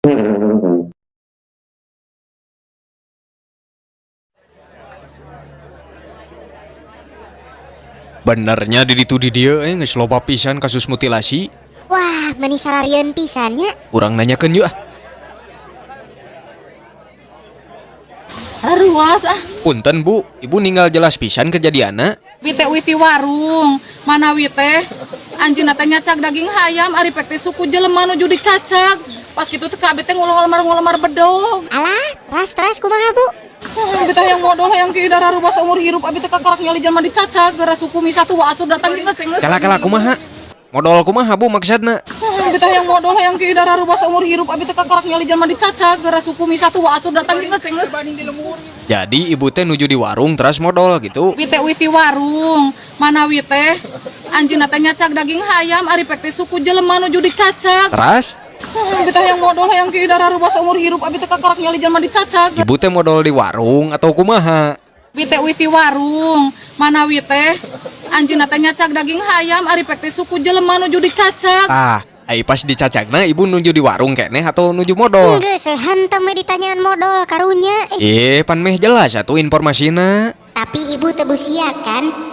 Benernya di ditu di dieu geus loba pisan kasus mutilasi. Wah, meni sararieun pisan nya. Urang nanyakeun yuk ah. Ruas ah. Punten, Bu, Ibu ninggal jelas pisan kejadianna. Wite witi warung, manawi teh anjeunna teh nyacag daging hayam, ari pek teh suku jelema nuju dicacag. Pas kitu teh ka abi teh ngulemar-ngulemar bedog. Alah, teras teras kumaha, Bu? Abi teh yang modol hayang kieu dararuas umur hirup abi teh kakarak nyali jelema dicacag gara suku misa tua atuh datang geus geus. Kala kala, kumaha? Modol kumaha, Bu, maksudna? Abi teh yang modol hayang kieu dararuas umur hirup abi teh kakarak nyali jelema dicacag gara suku misa tua atuh datang geus geus. Jadi ibu teh nuju di warung teras modol gitu. Wite witi warung, manawi teh anjeunna teh nyacag daging hayam, ari pek teh suku jelema nuju dicacag. Teras Abi teh yang modol hayang kieu dararuas umur hirup abi teh kakarak nyali jelema dicacag. Ibu teh modol di warung atau kumaha? Wite witi warung, manawi teh anjeunna teh nyacag daging hayam, ari pek teh suku jelema nuju dicacag. Ah, ai pas dicacagna ibu nuju di warung keneh atau nuju modol? Geus we hantem we ditanyaan modol karunya. Eh, pan meh jelas atuh informasina. Tapi ibu teu busiat kan?